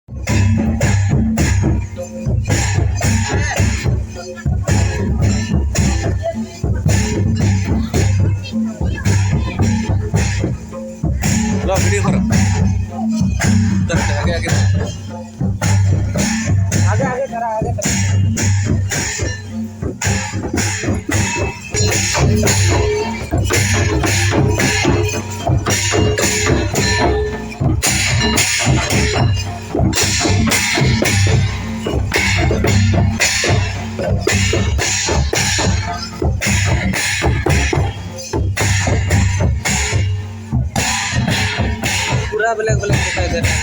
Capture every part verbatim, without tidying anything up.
लो, video करो। इधर से आगे, आगे। आगे, आगे करा, आगे करा। पूरा ब्लैक ब्लैक दिखाई दे रहा है।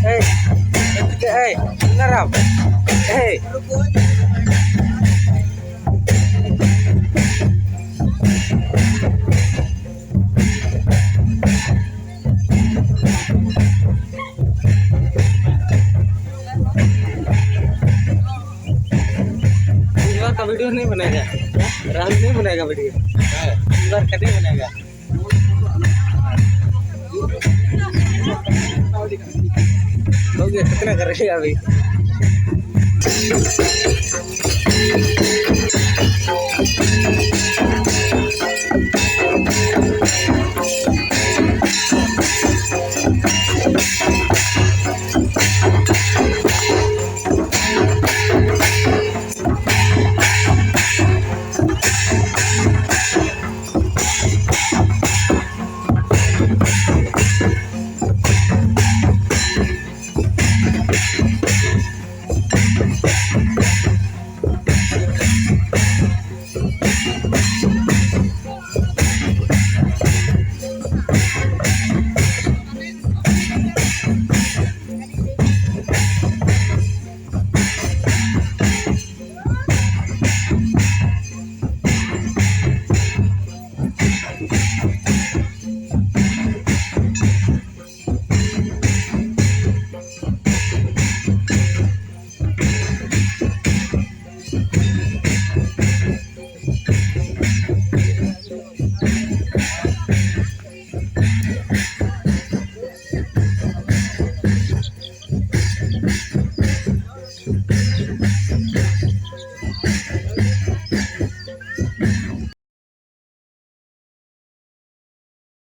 Hey, hey, Naram. Hey. इस बार का वीडियो नहीं बनाएगा, राहुल नहीं बनाएगा वीडियो। इस बार का नहीं बनाएगा। हो गया, कितना कर रहे हैं अभी?